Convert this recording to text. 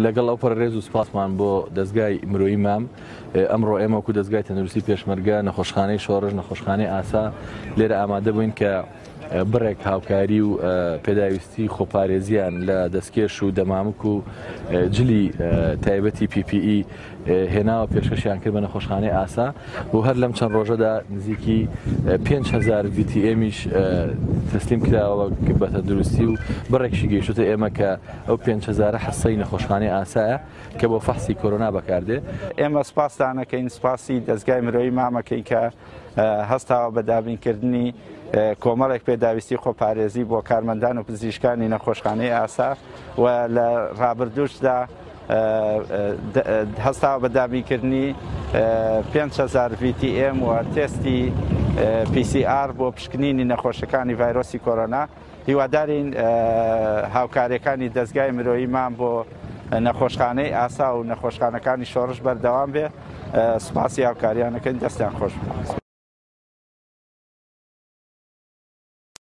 لەگەڵ ئەو پەڕ ڕێز و سپاسمان بۆ دەزگای مرۆیی مام، ئەمڕۆ ئێمە وەکو دەزگای تەندروستی پێشمەرگە، نەخۆشخانەی شۆڕش، نەخۆشخانەی ئاسا لێرە ئامادە بووین کە بڕێک هاوکاری و پێداویستی خۆپارێزیان لە دەستکێش و دەمامک و جلی تایبەتی PPE هێناوە پێشکەشیان کرد بە نەخۆشخانەی ئاسا و هەر لەم چەند ڕۆژەدا نزیکی 5000 VTM یش تەسلیم کراوە بە تەندروستی و بڕێکشی گەیشتوتە ئێمە کە ئەو 5000 حسەی نەخۆشخانەی ئاسایە کە بۆ فەحسی کۆرۆنا بەکاردێ. ئێمە سپاستان ئەکەین، سپاسی دەزگای مرۆیی مام ئەکەین کە هەستاوە بە دابینکردنی کۆمەڵێک پێداویستی خۆپارێزی بۆ کارمەندان و پزیشکانی نەخۆشخانەی ئاسا و لە ڕابردووشدا هەستاوە بە دابینکردنی 5000 VTM و تێستی PCR بۆ پشکنینی نەخۆشەکانی ڤایرۆسی کۆرۆنا. هیوادارین هاوکاریەکانی دەزگای مرۆیی مام بۆ نەخۆشخانەی ئاسا و نەخۆشخانەکانی شۆڕش بەردەوام بێ. سوپاسی هاوکاریانەکەین، دەستیان خۆش بێت.